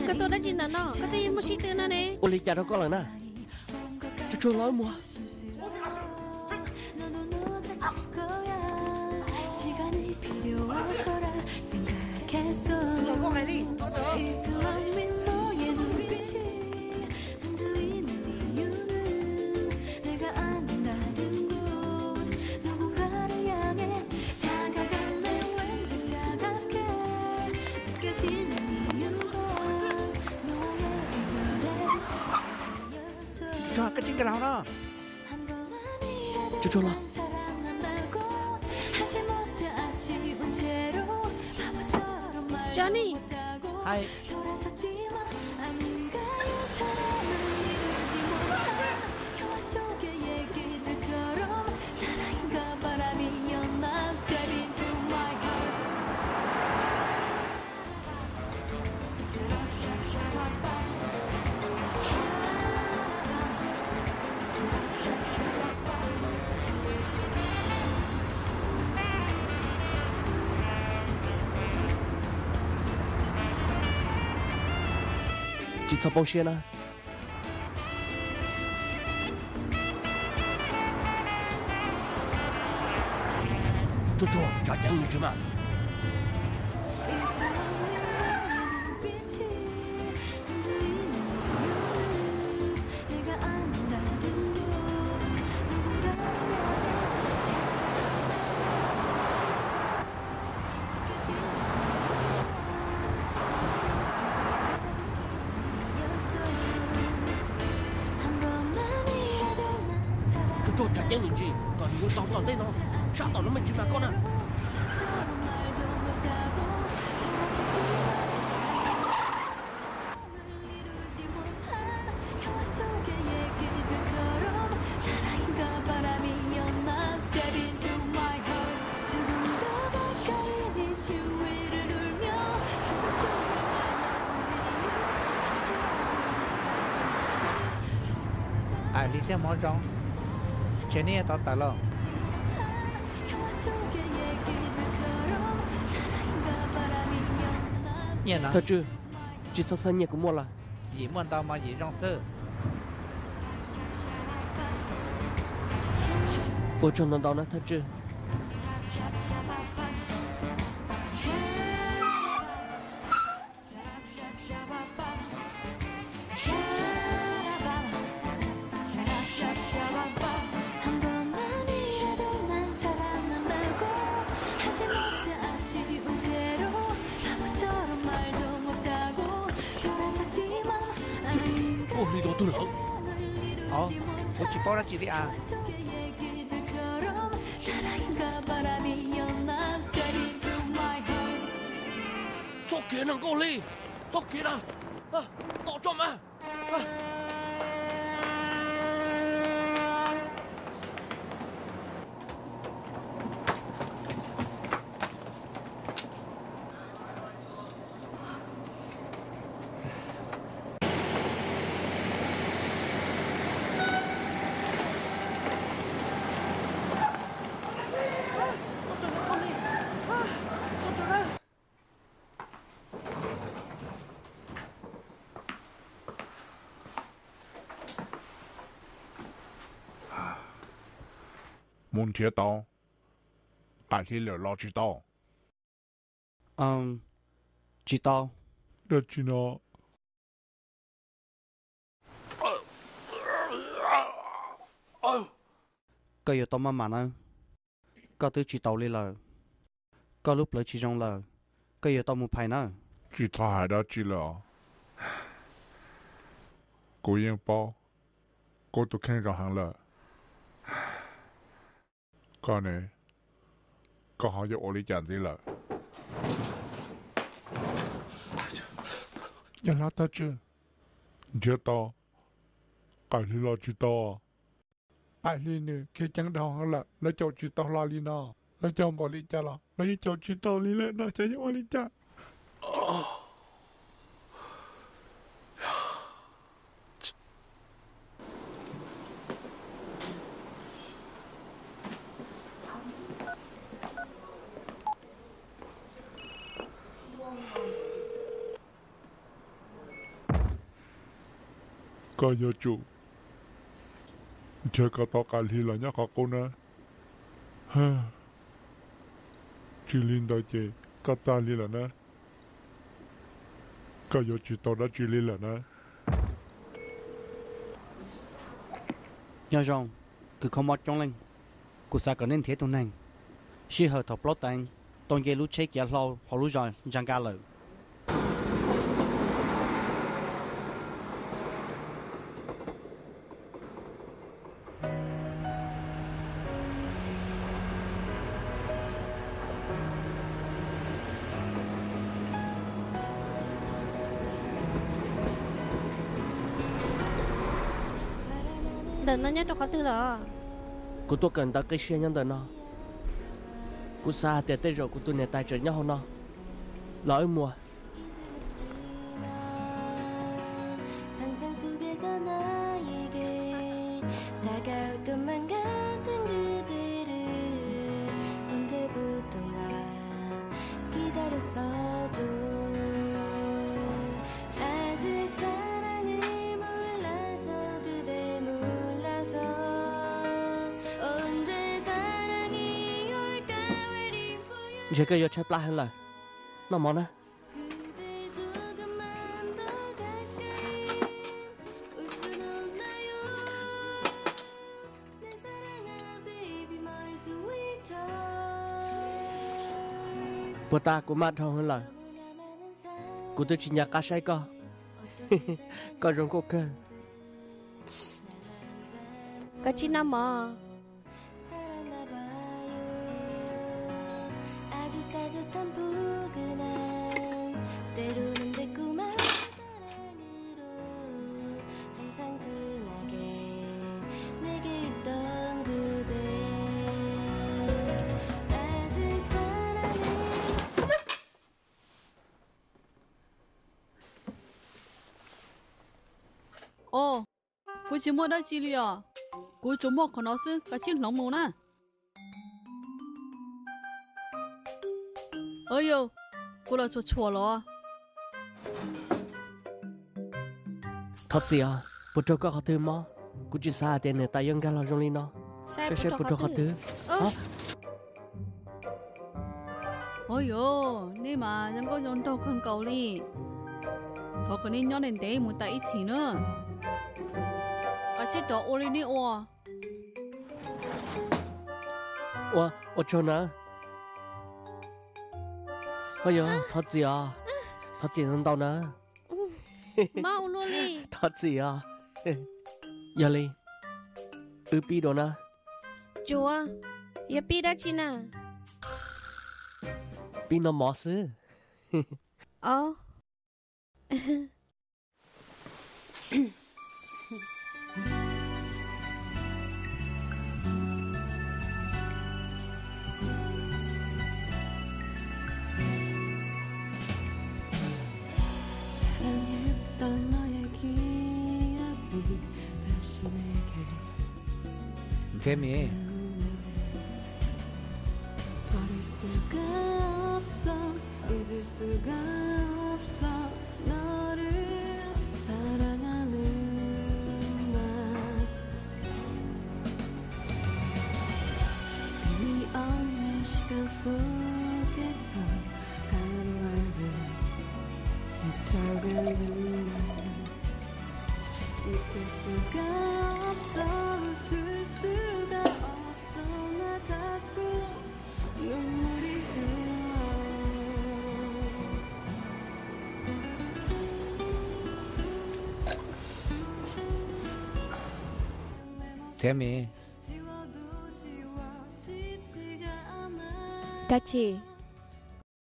Koj tuaj dab tsi ntawm no? Koj twb yeej muaj sib tw no ne. Ua li cas rau koj lawm na? Tsuag tsuag los wb mus. Tsuag tsuag, koj tsis nkag los hauv no. Tsuag tsuag los. Johnny. Hais. Tsis txhob poob siab na. Tsuag tsuag, tso ceev nws tsis mas. Tsuag tsuag, tso ceev nws tsis, kom nws yuav tau tom ntej no, sab tom no mas tsis mas koj na. Aim hli thiab hmoov zoo, ntshe nej yuav tau tawm lauj. Thawj tswj, tsis txhob txhawj, nyiaj kuv muaj lawm. Yim muaj ntau mas yim zoo xwb. Ua tsaug ntau ntau na thawj tswj. Ua hli rau twg lawm? Ov, kuv tsis paub dab tsi li as. Txhob khiav na Nkauj Hli, txhob khiav na, tom tso mas. Mus nrhiav tau, qaim hli lawm los tsis tau? Tsis tau. Dab tsi no? Koj yuav tau maj mam nawb. Koj twb tsis taus li lawm. Koj lub plawv tsis zoo lawm. Koj yuav tau mus phais nawb. Tsis txhob hais dab tsi lawm os. Kuv yeej paub koj tus kheej zoo heev lawm. Koj ne, koj ho yuav ua li cas ntxiv lawm? Yog hlob thawj tswj, nrhiav tau qaim hli los tsis tau? Qaim hli nws khiav ceev dhau heev lawm, lawv caum tsis tau hlo li no. Lawv caum npaum li cas los lawv yeej caum tsis tau li lawm no, xyov yuav ua li cas. Koj yuav tsum nrhiav kom tau qab hli los nyob qhov qub na. Tsis li ntawd ces koj tag li lawm na. Koj yuav tsis tau dab tsi li lawm na. Nyob zoo, kws kho mob coob leej. Kuv xav kom nej nrhiav ib tug neeg. Sij hawm thaum plaub teev, tau nce lub tsheb kiav hlau hauv lub zos Ntsa Nka lawm. Ntawm no nyob rau qhov twg los? Kuv tuaj kawm ntawv qias siab nyob ntawm no. Kuv xav hais tias tej zaum kuv tus niam tais tseem nyob hauv no. Los wb mus. Ntshe koj yuav tshaib plab heev lawm. Noj mov na. Puag ta kuv maj dhau heev lawm. Kuv twb tsis nco qab saib koj. Koj zoo nkauj kawg. Koj tsis noj mov. Os, kuv tsis muaj dab tsi li os. Kuv tsuas muaj qhov no xwb, kav tsij hloov mus na. Yog, kuv los tshuam tshuam los. Thov txim os, puas raug koj qhov twg mob? Kuv tsis xav hais tias niam tais yuav nkag los zoo li no. Saib saib puas raug qhov twg. Os yog, nej mas zoo nkauj zoo nraug kawg nkaus li. Thov kom nej nyob ntev ntev mus tas ib txhis na. Kav tsij rov ua li nej ua. Ua, ua tsaug na. Os yog, thov txim os. Thov txim ntau ntau na. Thov txim os. Yog li, wb pib dua na. Tsuav, yog pib dab tsi na? Pib noj mov xwb. Os. Ntshe me Txiav mis. Dab tsi?